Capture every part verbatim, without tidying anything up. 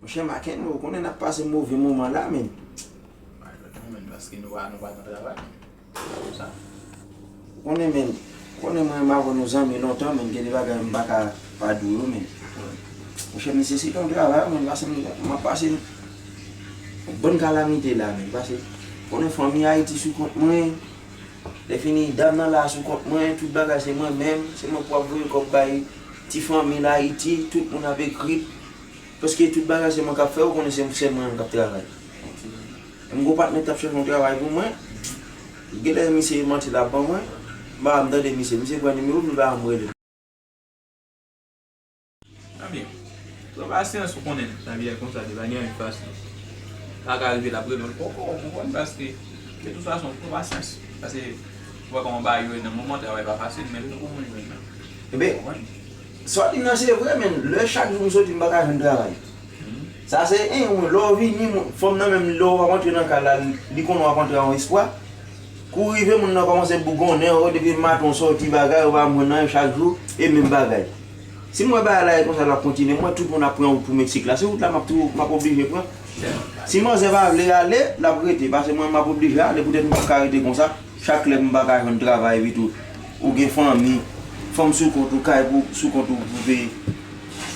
Monchè Makenn, ou konnen n ap pase move moman la, men. Malè non, men, paske nou pa, nou pa nan travay, men. Sa. Ou konnen, men, ou konnen mwen, m avè nou zanmi lontan, men, gen de bagay m pa ka pa di w yo, men. Monchè, m nesesite yon travay, men, paske m, m ap pase yon bann kalamite la, men, paske, ou konnen fanmi Ayiti sou kont mwen, lè fini, dam nan la sou kont mwen, tout bagay se mwen menm, se mwen pou ap voye kòb bay ti fanmi l Ayiti, tout moun ap ekri, paske tout bagay se mwen k ap fè, ou konnen se, se mwen menm k ap travay. M gon patnè t ap chèche yon travay pou mwen. Genlè misye manti l ap ban mwen. M pa janm tande misye. Misye pran nimewo m, li pa janm rele m. Ebyen, pran pasyans, ou konnen, lavi a konsa, li pa gen anyen ki fasil. Sa ka rive l ap rele w, l poko, ou konprann, paske, de tout fason, pran pasyans. Paske, ou wè kòman bagay yo ye nan moman, travay pa fasil, men li tankou moun jwenn nan. Ebyen, ou konprann? Sa w di m nan se vre, men lè chak jou m soti m pa ka jwenn travay. Sa se en, lè w vini, fanm nan menm lè w ap antre nan kay la, li konnen w ap antre a yon espwa. Kou rive moun nan kòmanse bougonnen, o, depi maten w soti bagay, ou pa jwenn anyen chak jou, e menm bagay. Si m wè bagay la e konsa l ap kontinye, m wè tout moun ap pran wout pou Meksik la, se wout la m ap tou, m ap oblije pran. Si manzè pa vle ale, l ap rete, paske mwen m ap oblije ale, poutèt m p ap ka rete konsa. Chak lè m pa ka jwenn travay epi tou, ou gen fanmi, fanm sou kont ou, kay pou, sou kont ou pou peye.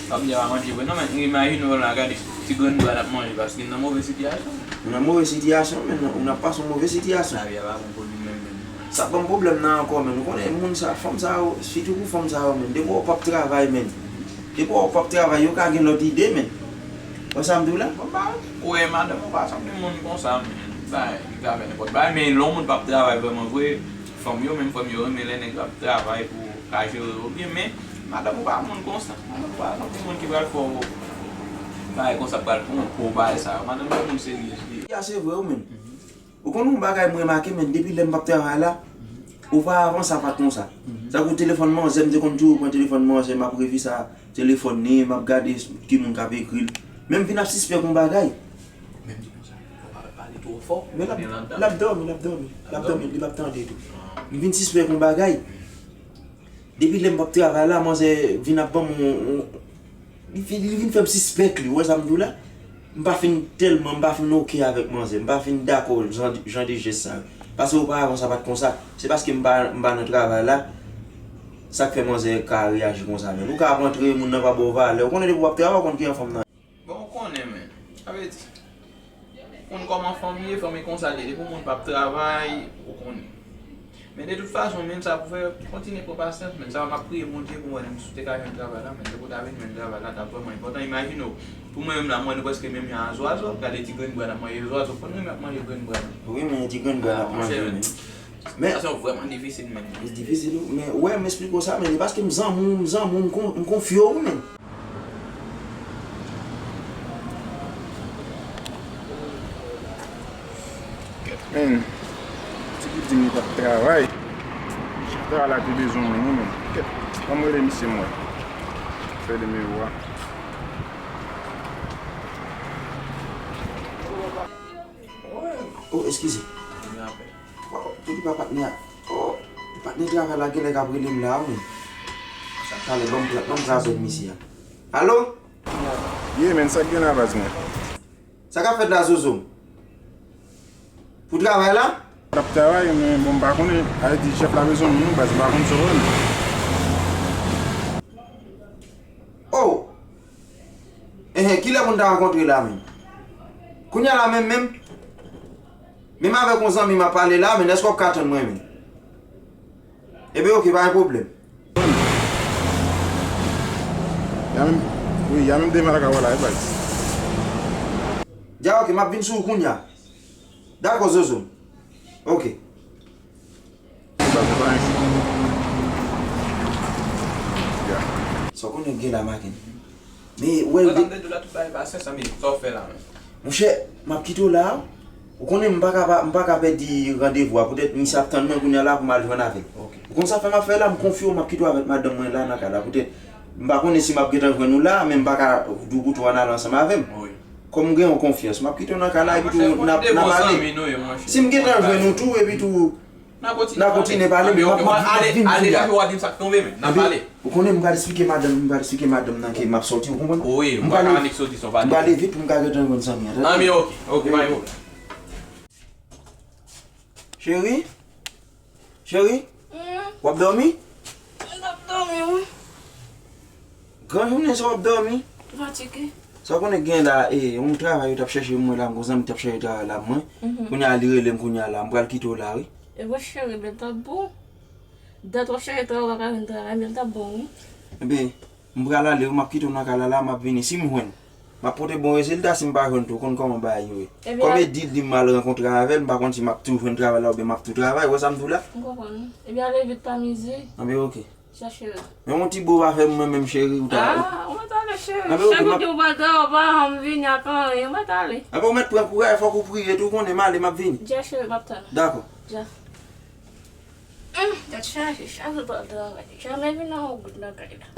Fanmi a pa manje vre non, men imajine w la, gade ti grenn bwa l ap manje paske l nan move sitiyasyon. Ou nan move sitiyasyon, men ou nan pase yon move sitiyasyon. Lavi a pa bon pou li menm, menm non. Sa ban m pwoblèm nan ankò, men ou konnen moun sa, fanm sa yo, sitou pou fanm sa yo, men depi w p ap travay, men depi w p ap travay, yo ka gen lòt ide, men. Wè sa m di w la? Bon, ba, ou e madanm ou pa sanble moun konsa, men. Ba, li ka fè nenpòt bagay, men lè yon moun p ap travay vrèman vre, fanm yo, menm fanm yo renmen lè nèg yo ap travay pou ka jere yo byen, men madanm ou pa moun konsa. Madanm ou pa sanble moun ki pral fè w bagay konsa, pral pran w pou bagay sa yo. Madanm ou moun serye li ye. Ya, se vre, wi, men. Ou konn yon bagay m remake, men, depi lè m p ap travay la, oparavan sa pa t konsa. Tankou telefòn manzè, m te konn toujou pran telefòn manzè, m ap revisa telefòn li, m ap gade ki moun k ap ekri l. Men m vin ap sispèk yon bagay. Menm di konsa, fò pa pale twò fò. Men l ap, l ap dòmi, l ap dòmi. L ap dòmi, li p ap tande tou. M vin sispèk yon bagay. Depi lè m p ap travay la, manzè vin ap ban m yon, yon, li vin, li vin fè m sispèk li, ou wè sa m di w la? M pa fin tèlman, m pa fin oke avèk manzè, m pa fin dakò jan, jan de jès sa yo. Paske oparavan sa pa t konsa. Se paske m pa, m pa nan travay la, sa k fè manzè ka reyaji konsa, men. Ou ka ap antre, moun nan pa ba w valè. Ou konnen depi w ap travay, ou konn kijan fanm nan ye. Bon, ou konnen, men. Sa vle di, moun kòman fanmi ye, fanmi konsa li ye. Depi yon moun p ap travay, ou konnen. Men de tout fason, men sa pou fè, kontinye pran pasyans, men sa m ap priye Bondye pou mwen, menm si w te ka jwenn travay la, men depi w ta vin jwenn travay la, t ap vrèman enpòtan. Imajine w, pou mwen menm la, mwen nou prèske menm jan a zwazo, gade ti grenn bwa n ap manje zwazo, konn renmen ap manje grenn bwa. Wi, men ti grenn bwa n ap manje, men. Men sitiyasyon vrèman difisil, men. Li difisil, wi, men, wè, m esplike w sa, men e paske m zanmi w, m zanmi w, m kon-, m konfye w, wi, men. Kèt, men. Ti ki di m li p ap travay. Chèf travay la te bezwen mwen, wi, men. Kèt, ban m rele misye m wè. Fè nimewo a. Oh, eskize. Waw, poukisa patnè a? Oh, patnè travay la genlè k ap rele m la, wi. Talè, ban m, ban m trazèt misye a. Alo? Ye, men, sa k gen la, baz mwen? Sa k ap fèt la, Zozo? Pou travay la? L ap travay, men bon, m pa konnen. A di chèf la bezwen moun, baz, m pa konn sa w wè, men. Oh! Enhen, kilè pou n ta rankontre la menm? Kounye a la menm, menm? Menm avèk yon zanmi m ap pale la, men èske w ap ka tann mwen, men? Ebyen, oke, pa gen pwoblèm. Y a menm, wi, y a menm demen la ka wè la, e baz. Dja, oke, m ap vin sou ou kounye a. Dakò, Zozo. Oke. Sa w konnen gen la, Makenn. Men, wè, ou te di w la tout bagay pasyans, men sa w fè la menm? Monchè, m ap kite w la. Ou konnen m pa ka pa, m pa ka pèdi randevou a. Poutèt misye ap tann mwen kounye a la pou m al jwenn avè l. Ou konn sa fè m ap fè la, m konfye w, m ap kite w avèk madanm mwen la nan kay la. Poutèt m pa konnen si m ap gentan jwenn ou la, men m pa ka di w pou tou ann ale ansanm avè m. Kòm m gen yon konfyans, m ap kite w nan kay la, epi tou n ap, n ap ale. Si m gentan jwenn ou tou, epi tou, N a kontinye pale. N a kontinye pale, men m ap, m ap, m ap vin kounye a. Epi, ou konnen m pral esplike madanm, m pral esplike madanm nan ke m ap sòti, ou konprann? Wi, m pa ka annik soti san pale. M pral leve pou m ka gentan jwenn zanmi an, tande? Anben, ok, ok, pa gen pwoblèm. Cheri? Cheri? Hmm? W ap dòmi? M t ap dòmi, wi. Gran jounen sa w ap dòmi? Fatige. Sa w konnen gen la, e, yon travay yo t ap chèche mwen la, m gon zanmi t ap chèche travay la mwen. Mhm. Kounye a li rele m kounye a la, m pral kite w la, wi. E mwen cheri, bèl t ap bon. Dat w ap chèche travay, w pa ka jwenn travay, bèl t ap bon, wi. Ebyen, m pral ale, wi, m ap kite w nan kay la, la, m ap vini. Si m jwenn, m ap pote bon rezilta, si m pa jwenn tou, w konn kòman bagay yo ye. Ebyen, kòm e di, di m al rankontre avè l, m pa konn si m ap tou jwenn travay la oubyen m ap tou travay, w wè sa m di w la? M konprann. Ebyen, ale vit, pa mize. Anben, ok. Chache l. Men yon ti bo pa fè mwen menm, cheri, ou ta. Ah, ou mèt ale, cheri. Anben, ok, chak ou di ou pral travay, ou pa janm vini ak anyen, ou mèt ale. Anben, ou mèt pran kouraj, fòk ou priye tou, konnen m ale, m ap vini. Dja, cheri, m ap tann ou. Dakò. Dja. Hum, tèt chaje, chak jou pral travay. Jamè vin nan yon goud nan kay la.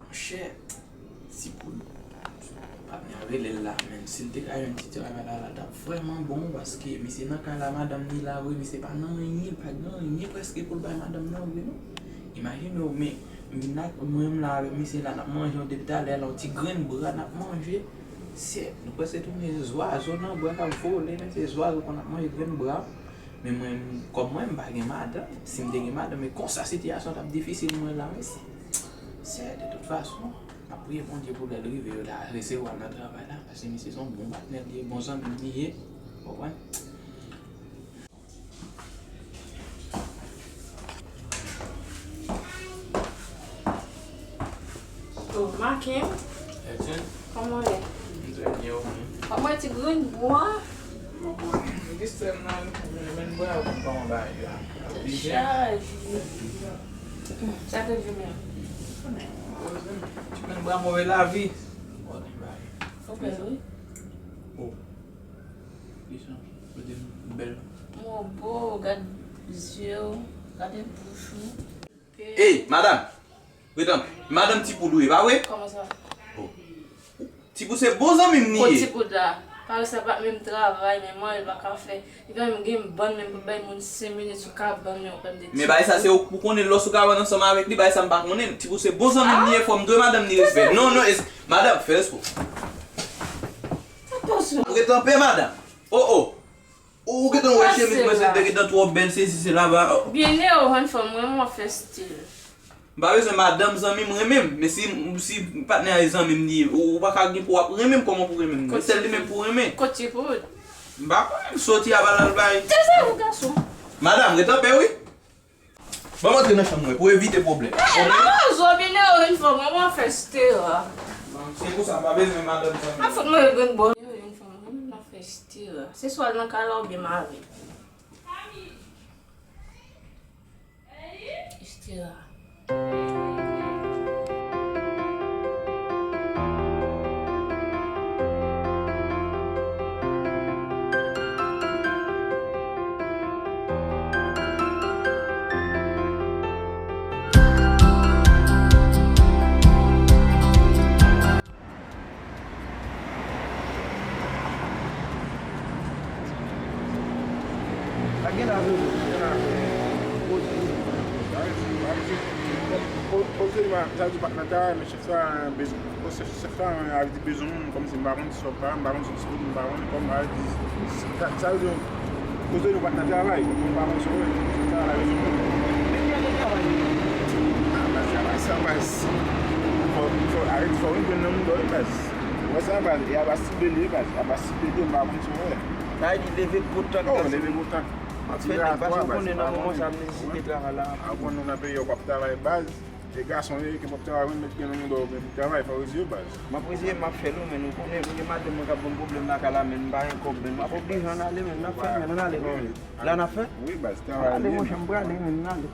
Monchè, Ti Poul. Patnè a rele l la, men si l te ka jwenn ti travay la, la t ap vrèman bon, paske misye nan kay la, madanm ni la, wi, misye pa nan anyen, li pa gen anyen prèske pou l bay madanm nan, vre non. Imajine w, men, m vin la, mwen menm la avèk misye la, n ap manje, depi talè la, yon ti grenn bra n ap manje. Sèt, nou prèske tounen zwazo nan bwa k ap vole, men se zwazo konn ap manje grenn bra. Men mwen, kòm mwen, m pa gen madanm. Si m te gen madanm, men konsa sitiyasyon t ap difisil mwen la, mesye. Sè, de tout fason, m ap priye Bondye pou lè l rive, yo ta resevwa l nan travay la, paske misye se yon bon patnè l ye, bon zanmi m li ye, w konprann? Oh, Makem. Etchenn. Kòman w ye? M trè byen, ou menm? Kòman ti grenn bwa? M distrè m nan men bwa, ou konn kòman bagay yo ap vini. Chaje. Sa te vini an? Ti grenn bwa move lavi. Ou bèl, wi. Oh. Kisa? Kote m bèl? Mwen bo, gad zye w, gade bouch ou. Ey, madanm! Ret anpè. Madanm Ti Poul ou ye, pa vre? Kòman sa? Oh. Ti Poul se bon zanmi m li ye. Kot Ti Poul la? Paske sa pa menm travay, men mwen, li pa ka fè. Li pa menm gen bann, menm pou bay moun senk minit sou kabann, men ou konn de ti. Men bagay sa, se ou pou konnen lòs ou kabann ansanm avèk li, bagay sa m pa konnen. Ti Poul se bon zanmi m li ye, fò m dwe madanm li respè. Non, non, madanm, fè respè w. Sa k pase? Ret anpè, madanm. Oh, oh. Ou gentan wè chemiz mwen, se te gentan twò bèl, sesi, sela, ba. Byen e, ou jwenn fanm, mwen, mwen fè stil. M pa bezwen madanm zanmi m renmen m, men si, si patnè a e zanmi m li ye, ou, ou pa ka gen pou w ap renmen m, kòman pou renmen m? Men sèl li menm pou renmen. Kot Ti Poul? M pa konnen, m soti a pa l al bay. Tèt chaje gason. Madanm, ret anpè, wi. Ban m antre nan chanm mwen pou evite pwoblèm. Nan rezo bine yo vin fè mwen, mwen fè stera. Se pou sa, m pa bezwen madanm zanmi. A fout mwen vin bon. Yo vin fè mwen, mwen fè stera. Se swa l nan kay la oubyen mari. Stera. Pa gen la vre, pa gen la vre. Koze. Koze, sa di w pa t nan travay, men chèf sa, bezwen, chèf sa, a di bezwen moun, kòmsi m pa konn si w ap pa, m pa konn si w disponib, m pa konn, kòm a di, sa, sa vle di, koze nou pa t nan travay, m pa konn si w wè, chèf sa la bezwen moun. Men ki jan de travay? A, baz, travay sa, baz. Fò, fò, a di, fò nou jwenn nan mouda, wi, baz. Wè sa, baz, e a baz sible li, baz, a baz sible li, m pa konn si w wè. Sa vle di leve gwo tan. Oh, leve gwo tan. M ap fè nèg, paske w konnen nan moman sa ap nesesite travay la. A konnen nan peyi a w p ap travay, baz. E gason yo, ke w p ap travay, men gen nan mouda w, men pou travay, fò w reziye w, baz. M ap reziye m, m ap fè l, wi, men ou konnen, mwen gen madanm mwen k ap ban m pwoblèm lakay la, men m pa gen kòb, men m ap oblije ann ale, men m ap fè, men ann ale kanmenm. La n ap fè? Wi, baz, travay. Ann ale, monchè, m prale, men ann ale.